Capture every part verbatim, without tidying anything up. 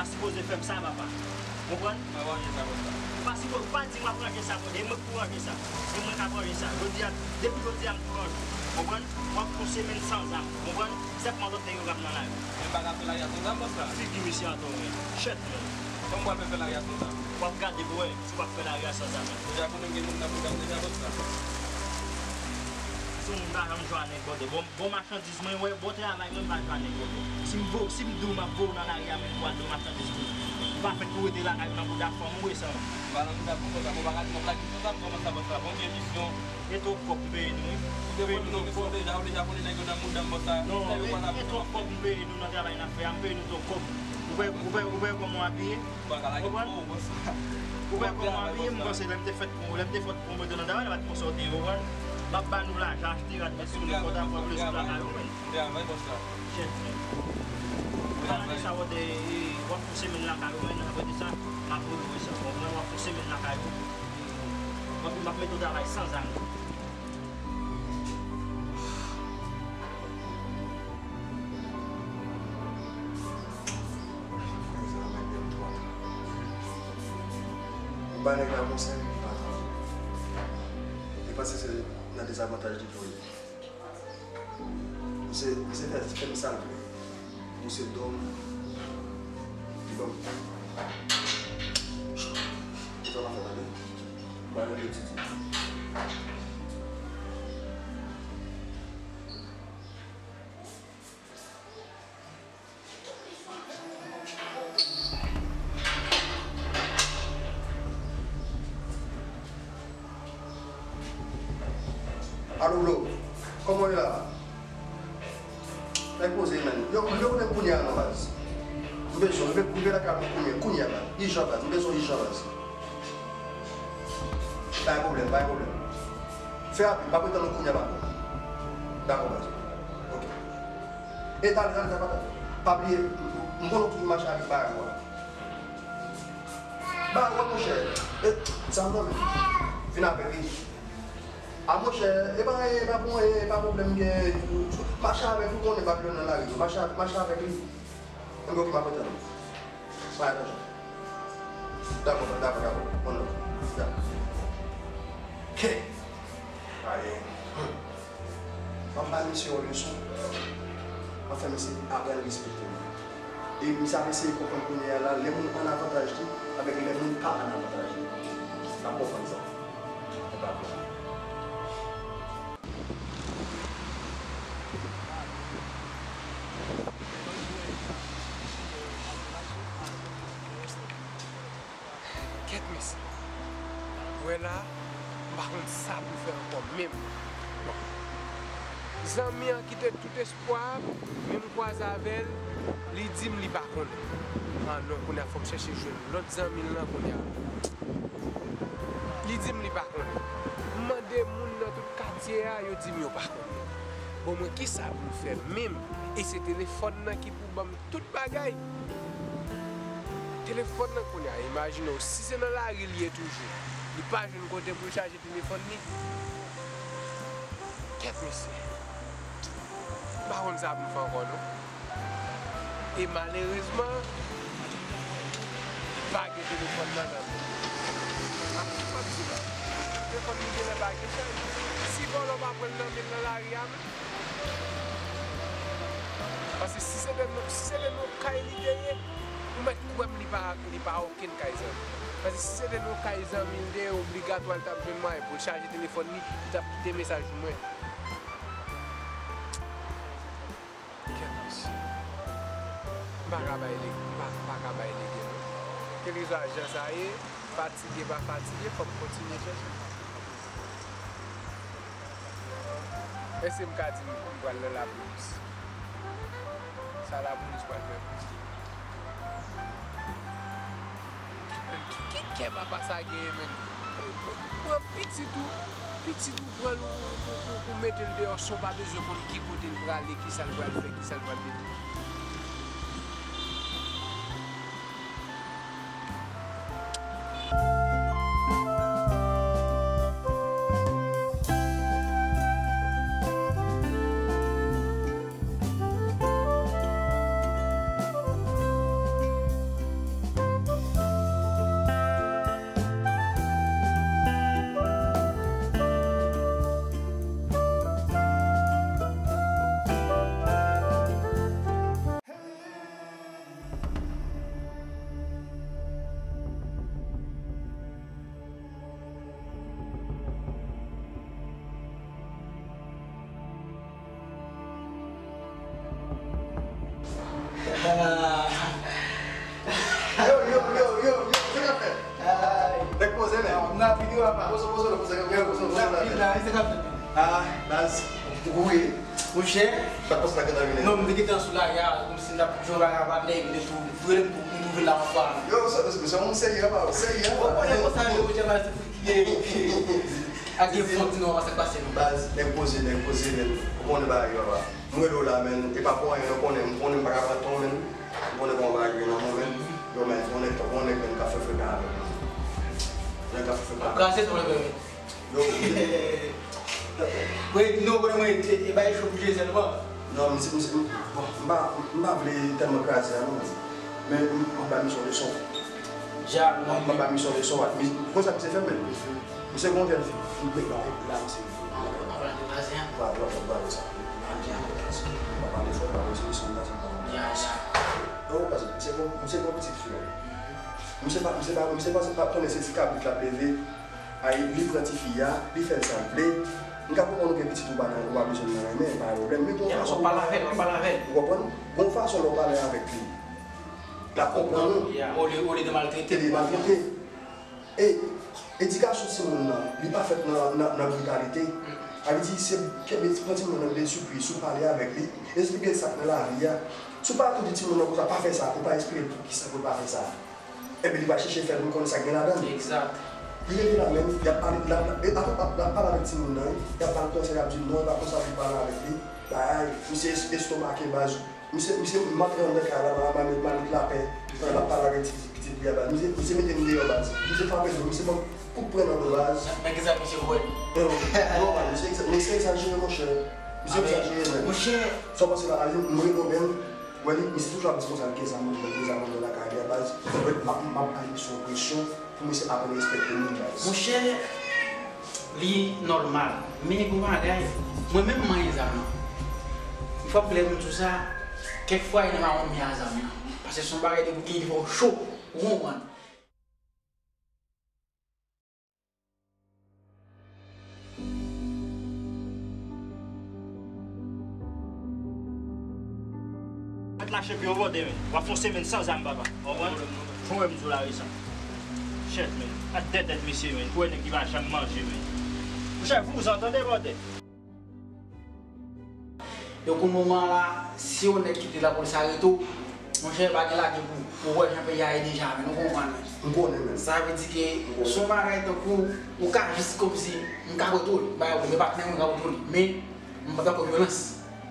pa sipoze fè m sa, papa. Konprann? Mwen pa ranje sa konsa. Ou pa sipoze, ou pa di m w ap ranje sa konsa. E mwen k pou ranje sa. E mwen k ap ranje sa. Jodi a, depi jodi a, m tou ranje. Konprann? W ap fè yon semèn san zam. Konprann? Sèlman lòt nèg yo k ap nan lari. Men m pa ka fè lari a san zam, bòs la. Figi misye atò, wi. Chèt, men. Kòman m pral fè, fè lari a san zam? W ap gade pou wè si w ap fè lari a san zam. Deja konnen m gen moun nan pwogram deja, bòs la. Si yon moun pa janm jwe a nèg bòdè. Bon, bon machandiz mwen, wè, bon travay mwen, m pa jwe a nèg bòdè. Si m vo, si m di w m ap voye w nan lari a, men pou w al dwe machandiz pou m. M pa fèt pou rete lakay m nan bouda fanm ou e san. M pa nan bouda fanm konsa, bon, pa ka di m ap lage san zam, kòman sa, bòs la? Bon, byen misyon. E twòp kòb m peye nou, wi. Ou te konnen nou, ou deja, ou deja konnen nèg yo nan mouda m, bòs la. Non, e, e twòp kòb m peye nou nan travay n ap fè a, m peye nou twòp kòb. Ou wè, ou wè, ou wè kòman w abiye? Ou pa ka lage pou ou, bòs la. Ou wè kòman w abiye? M panse lè m te fèt pou, lè m te fèt pou mwen nan travay, m pa t konsa w te ye, w konprann? M ap ba nou lajan, achte rad, vès sou nou, pòtav, plis lakay ou menm. M travay, bòs la. Chèf, men. Ou pa lage sa w ap, e, w ap fè semèn lakay ou, men apre de sa, m ap retounen sa. Bon, mwen, w ap fè semèn lakay ou. Mwen, m ap mete w travay san zam. Ou ba nèg la konsèy, li pa tande. Li panse se nan dezavantaj li tou ye. Misye, misye fè, fè m sa l vle. Misye dòm. Li ban m. Kisa w ap fè tande? Ba l etidye. Alo, bro. Kòman w ye la? Nèg poze, man. Yo, yo konnen m kounye a non, baz. M bezwen, m ve-, m vle lakay mwen kounye, kounye a, baz. Ijan, baz. M bezwen ijan, baz. Pa gen pwoblèm, pa gen pwoblèm. Fè rapid, m ap retann ou kounye a, baz. Dakò, baz. Ok. E talè, talè, talè, pa bliye, m, m konnen w toujou mache avèk bagay ou a. Ba, wè, monchè. E, sa m nan men. Vin avèk li. A, monchè, e pa, e pa bon, e pa pwoblèm gen. Mache avèk li, ou konnen Babilòn nan lari yo. Mache, mache avèk li. Mwen gen okipe apre tan. Fè atansyon. Dakò, dakò, dakò. Mwen nan. Dakò. Ke. Ayen. Hmm. M ap bay misye yon leson. M ap fè misye aprann respekte mwen. E misye ap eseye konprann kounye a la, lè moun an avantaj li, avèk lè moun pa an avantaj li. L ap konprann sa. E pa vre. Kèt mesye. Ou wè la, m pa konn sa pou fè ankò menm. Bon. Zanmi an kite tout espwa, men m kwaze avè l, li di m li pa konnen. Ah non, kounye a fò m chèche jwenn lòt zanmi l lan kounye a. Li di m li pa konnen. M mande moun nan tout katye a, yo di m yo pa konnen. Bon, mwen, kisa pou m fè menm? E se telefòn nan ki pou ban m tout bagay. Telefòn nan kounye a, imajine w, si se nan lari l ye toujou, li pa jwenn kote pou l chaje telefòn li. Kèt mesye. M pa konn sa pou m fè ankò non. E malerezman, li pa gen telefòn nan nan men l. A, m ap di w, telefòn li genlè pa gen chaj. Si vòlò pa pran l nan men l nan lari a menm. Paske si se te nan, si se te nan kay li te ye, ou mèt kwè m li pa, li pa okenn kay zanmi. Paske si se te nan kay zanmi l te ye, obligatwa l t ap jwenn mwayen pou l chaje telefòn li, li t ap kite mesaj pou mwen. Kèt mesye. M pa ka bay lege, m pa, m pa ka bay lege non. Kèlkeswa jan sa ye, fatige pa fatige, fò m kontinye chèche. Èske m ka di m, m pral nan lapolis? Sa lapolis pral fè pou m? Ki, ki kè papa sa genyen menm? Pran pitit ou, pitit ou pran l ou, ou, ou, ou mete l deyò san w pa bezwen konn ki kote l prale, kisa l pral fè, kisa l pral mete. Pozo, pozo, pozo, pozo, pozo, pozo, pozo. Ah, baz. Wi. Monchè. Sa k pase la, Kanavile? Non, m te gentan sou lari a, kòmsi m t ap jwe bagay avè nèg, m te tou rele m pou m twouve la anfwa. Yo, se, se, se yon serye, pa, serye. Ou konnen konsa yo, monchè, baz, se friki ye. Ak gen fon di nou, sa k pase, non? Baz, nèg poze, nèg poze, men ou konnen bagay yo, papa. M rele w la, men, e pa pou anyen, ou konnen, m konnen m pa ka pran tan, men. M konnen kòman bagay yo nan mwen, men. Yo, men, yon nèg, yon nèg, men, k ap fè frekan avè m. Yon nèg k ap fè frekan avè m. Kraze tou, men. Yo. Mwen, nou konnen mwen, e, e bay cho pou Jezèl, bon. Non, misye, misye, bon, m pa, m pa vle tèlman kraze a, non. Men, m, m ap ba misye yon leson. Ja, m ap ba misye yon leson, ak mi-, konsa misye fè, men. Misye gon jèn fi, m met la, la, misye. An palan de kraze a. Vwala, vwala, vwala, sa. M pa pale fò, m pa wè se leson, m pa, se pa. Ja, ja. Non, paske misye gon, misye gon pitit fi, wi. Misye pa, misye pa, misye pa, se pa konnen se ti kabrit l ap leve. Ay, li pran tifi a, li fè l sa l vle. M ka konprann ou gen pitit ou pa nan, ou pa bezwen l nan renmen, pa gen pwoblèm. Men gon fason w pale avè l, w ap pale avè l. Ou konprann? Gon fason lè w pale avèk li. L ap konprann ou. Olye, olye de maltrete. Olye de maltrete. E, edikasyon timoun nan, li pa fèt nan, nan, nan britalite. Sa vle di, se kenbe, pran timoun nan de sipri, si w pale avèk li, esplike l sa k nan lavi a. Si w pa tou di timoun nan konsa, pa fè sa, ou pa esplike l poukisa pou l pa fè sa. Enben, li va chèche fè l, m konnen sa k gen ladan l. Egzak. Li rete la menm, y ap pale, l ap, l ap, l ap, l ap pale avèk timoun nan, wi. Y ap ba l konsèy, y ap di l non, e pa konsa pou w pale avèk li. Bay, misye es-, estomake baz. Misye, misye, m antre anndan kay la, m a, m a met, m a met lapè. Pandan l ap pale avèk ti, ti, ti pitit li a baz. Misye, misye mete m deyò baz. Misye frape m, misye ban m kout pwen nan do baz. Men kisa misye kwè? Non, non, baz, misye exa-, misye egzajere, monchè. Misye egzajere, men. Monchè. Sa w panse la, Alvin, m rele w menm. Wè li, misye toujou ap di konsa, l gen zam anndan, l gen zam anndan lakay li a baz. Mwen, m ap, m ap bay misye yon presyon pou misye aprann respekte moun, baz. Monchè, li nòmal. Men gon bagay, mwen menm m manyen zam nan. Fòk m klè pou m di w sa, kèk fwa, e nan mawon m ye a zam nan. Paske se yon bagay depi w gen li fò w cho, ou konprann. Mèt lache pye w bòde, men. W ap fè yon semèn san zam, papa. Ou konprann? Fò wè m di w la resan. Chèt, men. Ak dèdèt mesye, men. Pou wè nèg ki pa janm manje, men. Monchè, vouzan, tande, bòde. Donk, pou moman la, si yon nèg kite lapolis arete w, monchè, pa gen lage pou, pou wè jan peyi a ye deja, men nou konprann. M konnen, men. Sa vle di ke, m konnen, se yon bagay tankou, ou ka jis kòmsi, m ka pran tòl, ba yo, men patnè mwen ka pran tòl, men m pa t ap pran vyolans.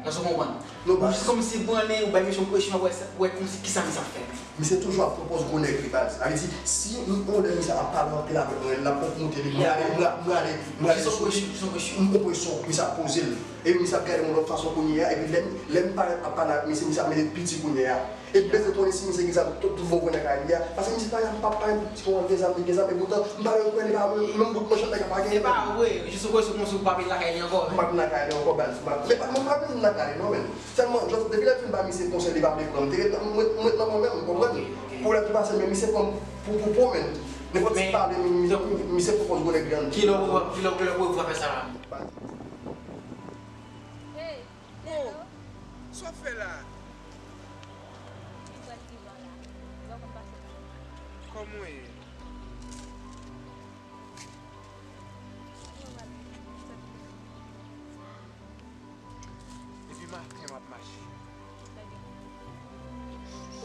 Èske w konprann? Ou jis kòmsi branle, ou bay misye yon presyon, wè, wè kòmsi kisa misye ap fè. Misye toujou ap pran pòz gwo nèg li baz. Sa vle di, si yon lè misye ap pale anpil avèk mwen, l ap konfwonte li, m rale, m ra-, m rale, m rale sou li. M pran presyon, misye ap poze l. Epi misye ap gade yon lòt fason kounye a, epi lè m, lè m parèt ap pale avèk misye, misye ap mete piti kounye a. Epi bezwen konnen si misye gen zam, tout, tout bon grenn lakay li a. Paske misye pa janm, pa, pa janm di konsa l gen zam, li gen zam, epoutan, m pa menm kwè li pa menm, menm bout manchèt nèg la pa genyen. Se pa vre, jis yon kwè se kòmsi ou pa vin lakay li ankò. M pa vin lakay li ankò, baz. M pa, men pa, m pa vin lakay li non, men. Sèlman, jodi, depi lè m fin ba misye konsèy, li pa vle pran. M te ret, m ret, m ret nan mwen menm, ou konprann? Ok, ok. Pwoblèm ki pase, men misye pran m pou, pou, pou, men nenpòt ti pale, mi-, mi-, misye pran pòz gwo nèg li an. Kilè w, kilè w, kilè w fè sa la? Hey, oh, sa w fè la? Li pral vivan la. Li pa konn pase la. Kòman w ye? Depi maten m ap mache.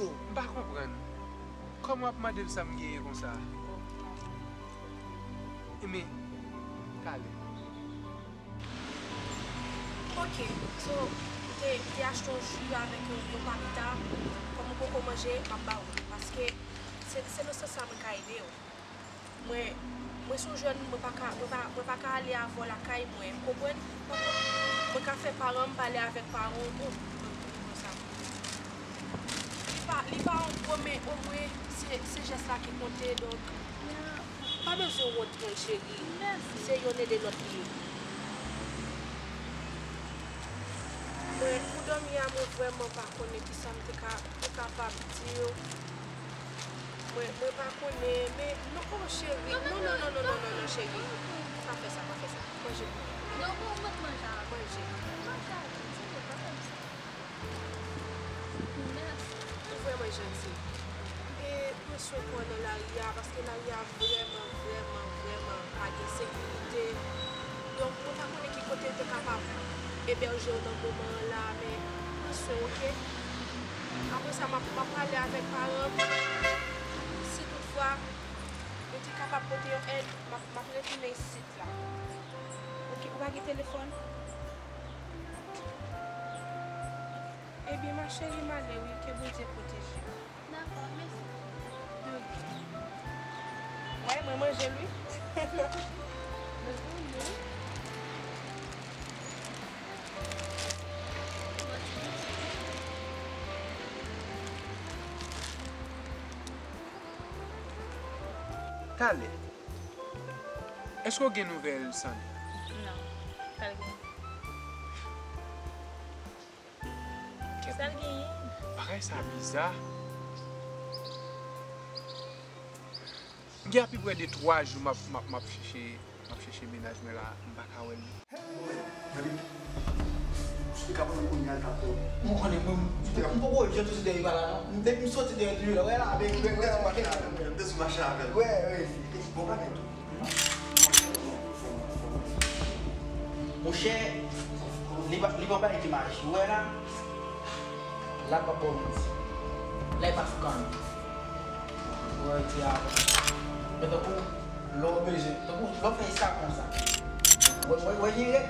Oh, m pa konprann. Kòman w ap mande m sa m genyen konsa? Ebyen, talè. Ok, so, m te, m te achte yon ji avèk yon, yon papita. Kòm ou poko manje, m ap ba ou. Paske se, se nan sans sa mwen ka ede w. Mwen, mwen se yon jèn, mwen pa ka, mwen pa, mwen pa ka ale avè w lakay mwen, ou konprann? Mwen ka fè paran m pale avèk paran w, bon, bon, bon, sa. Li pa, li pa yon gwo, men omwen se, se jès la ki konte, donk, pa bezwen wont, mon cheri. Se yonn ede lòt li ye. Mwen, pou dòmi a, mwen vrèman pa konnen kisa m te ka, te kapab di w. Mwen, mwen pa konnen, men, non, oh, cheri, non, non, non, cheri. Pa fè sa, pa fè sa. Manje pou mwen. Non, bon, mwen manje a. Manje. Manje a, ti, pa fè sa. Mèsi. Ou vrèman janti. E mwen Sou kò nan lari a, paske lari a vrèman, vrèman, vrèman pa gen sekirite. Donk, mwen pa konnen ki kote yo te kapab ebèje w nan moman an la, men pran swen w, oke? Apre sa, m ap, m ap pale avèk paran m. Si toutfwa yo te kapab pote yon èd, m ap, m ap retounen isit la. Oke, ou pa gen telefòn? Ebyen, ma chérie, m ale wi, ke Bondye pwoteje w. Dakò, mèsi. Mwen, mwen manje l wi. Talè, èske w gen nouvèl Sandra? Non, pa l gen. Kèt. Sa l genyen? Bagay sa biza. M gen apeprè de twa jou m ap, m ap, m ap chèche, m ap chèche mennaj mwen la, m pa ka wè l. Gade, ou sou te ka pran kounye a, l t ap pran. Mwen konnen mwen, m poko jan tou se dèyè pa la non. Depi m soti dèyè tou la, wè la, avèk, avèk, avèk, avèk. Te sou mache avè l. Wè, wè. Bon, pa gen tou. Monchè, li pa, li pa bay imaj. Ou wè la, la pa bon manti. La, e pa sou kanal. Ou wè, ti a. Men tankou, lè w bezwen, tankou, lè w fè sa konsa. Wè, wè, wè, li rèd.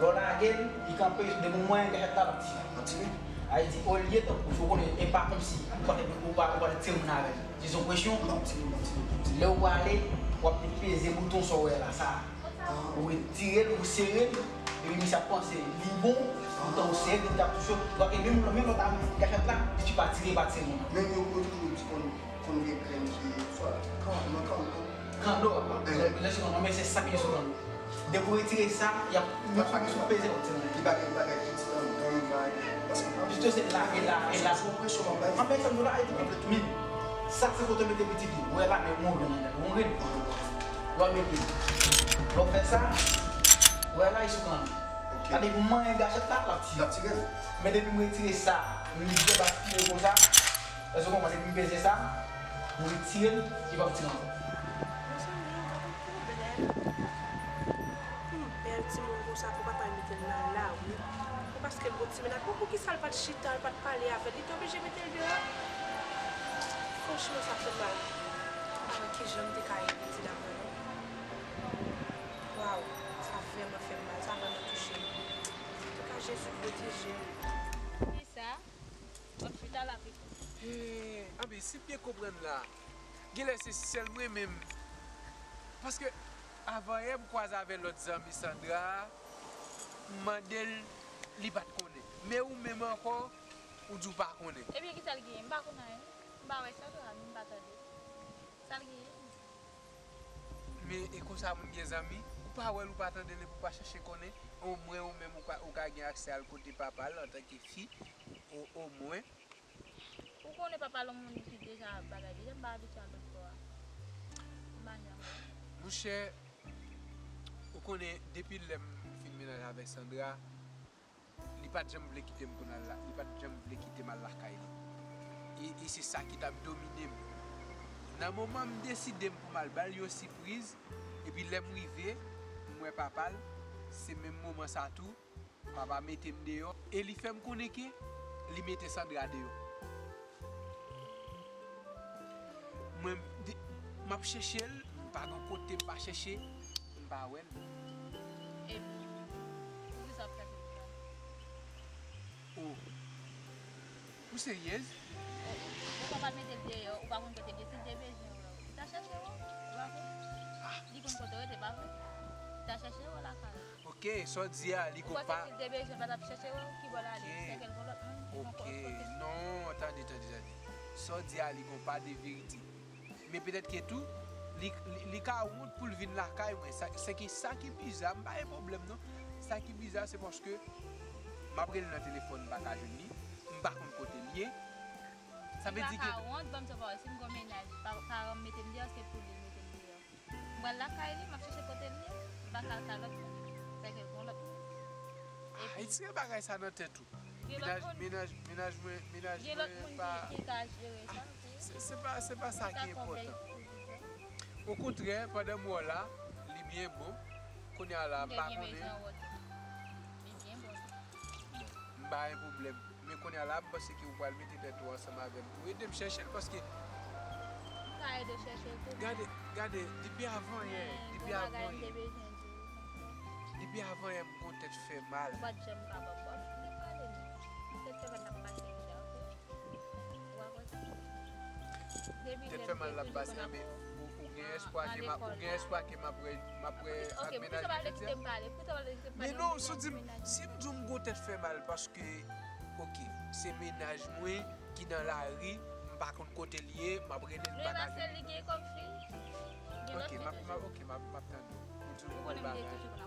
Lè w lage l, li kanpe, depi w mwen gachèt la, l ap tire. L ap tire? Ayiti, olye tankou, ou konnen, e pa kòmsi, ou pa, ou pa, ou pa tire moun avè l. Se yon presyon. Lè w prale, w ap vin peze bouton sa w wè la, sa. Ou retire l, ou sere l, epi misye ap panse li bon, poutan ou sere l, li t ap touche w. Donk, e menm, menm lòt gachèt la, li pa tire, pa tire moun nan. Men yo, yo toujou di konn, konn gen grenn ki swa kan, nan kan, kan. Kando, lè, lè se konn, men se sa ki gen sou kando. Depi w retire sa, y ap, menm sa ki sou peze, w ap tire. Li pa gen bagay ki ti anndan, bagay, paske pito se lave, lave, lave. Sou presyon, m ap bay. M ap bay kando la, epi men, sa se kote w mete pitit ou. Ou wè la, men yon grenn anndan, yon grenn. Lè w mete, lè w fè sa, ou wè la, e sou kando. Ok. Gade, pou manyen gachèt la, l ap tire. L ap tire. Men depi m retire sa, m byen baskile konsa, èske w konprann, depi m peze sa, m retire l, li p ap tire ankò. Mezanmi, gen yon pwoblèm. Yon bèl timoun konsa pou papa l mete l nan lari. Pou paske l gon ti mennaj. Bon, poukisa l pa t chita, l pa t pale avè l? Li te oblije mete l deyò? Franchman, sa fè m mal. M pa wè kijan m te ka evite l avè l non. Waw, sa vrèman fè m mal, sa vrèman touche m. Antouka, Jezi pwoteje m. Kisa? W ap chita la pito. Hey, anben, si m byen konprann la, genlè se sèl mwen menm. Paske, avanyè m kwaze avè lòt zanmi Sandra a, m mande l, li pa t konnen. Men ou menm ankò, ou di w pa konnen. Ebyen, kisa l genyen? M pa konn anyen. M pa wè Sandra, m pa tande. Sa l genyen? Men e konsa moun gen zanmi. Ou pa wè l, ou pa tande l, epi ou pa chèche konnen. Omwen ou menm ou ka, ou ka gen aksè al kote papa l antanke fi. O, omwen. Ou konnen papa l yon moun ki deja ap bagay deja, m pa abitye al lòt bò a. M pa janm wè. Monchè, ou konnen depi lè m fin mennaj avèk Sandra, li pa t janm vle kite m pou n al la, li pa t janm vle kite m al lakay li. E, e se sa ki t ap domine m. Nan moman m deside m pou m al ba l yon sipriz, epi lè m rive, m wè papa l, se menm moman sa tou, papa mete m deyò, e li fè m konnen ke li mete Sandra deyò. Mwen, m ap chèche l, m pa gen kote m pa chèche, m pa wè l. Epi, poukisa w ap chèche l konsa? O, ou seryèz? O, ou konprann mete l deyò, ou pa konn kote l ye, si l te bezwen w, li ta chèche w, ou pa konn. Ah. Li konn kote w rete, pa vre? Li ta chèche w lakay ou. Ok, sa w di a, li gon pa. Ou panse si l te bezwen, pa t ap chèche w? Ki bò l ale? Ok. Sèke l gon lòt moun? Ok, non, tande, tande, tande. Sa w di a, li gon pa de verite. Men petèt ke tou, li, li, li ka wont pou l vin lakay mwen. Sa, se ki, sa ki biza, m pa gen pwoblèm non. Sa ki biza, se paske m ap rele nan telefòn, m pa ka jwenn li. M pa konn kote l ye. Sa vle di ke. Li pa ka wont, ban m di w pawòl, si m gon mennaj, pa, paran m mete m deyò, se pou li mete m deyò. M pral lakay li, m ap chèche kote l ye, m pa ka al kay lòt moun. Sèke l gon lòt moun. Ah, retire bagay sa nan tèt ou. Gen lòt moun. Mennaj, mennaj, mennaj mwen, mennaj mwen pa. Gen lòt moun ki, ki ka jere sa, ok? Se, se pa Ah, se pa sa ki enpòtan. Okontrè, pandan m wè w la, li byen bon. Kounye a la, m pa konnen. M pa gen pwoblèm. Men kounye a la, m panse ke ou pral mete tèt ou ansanm avè m pou ede m chèche l, paske Ka ede chèche l tou. Gade, gade, depi avan yè, depi avan yè, depi avan yè, m gon tèt fè mal. Ou pa t janm ka ban bòs, ou te pale non. Tèt fè mal n ap pase deja, ok? Ou pa konn sa? Depi Tèt fè mal l ap pase, men ou, ou gen espwa ke m ap, ou gen espwa ke m ap wè, m ap wè ak mennaj mwen jodi a. Kite m pale, kite m pale, kite m pale. Men non, si w di m, si m di w m gon tèt fè mal, paske, ok, se mennaj mwen ki nan lari, m pa konn kote l ye, m ap rele l, m pa ka jwenn li. Li gen kòm fi. Ok, m ap, m ap, ok, m ap, m ap tande w. Ou di w gon bagay.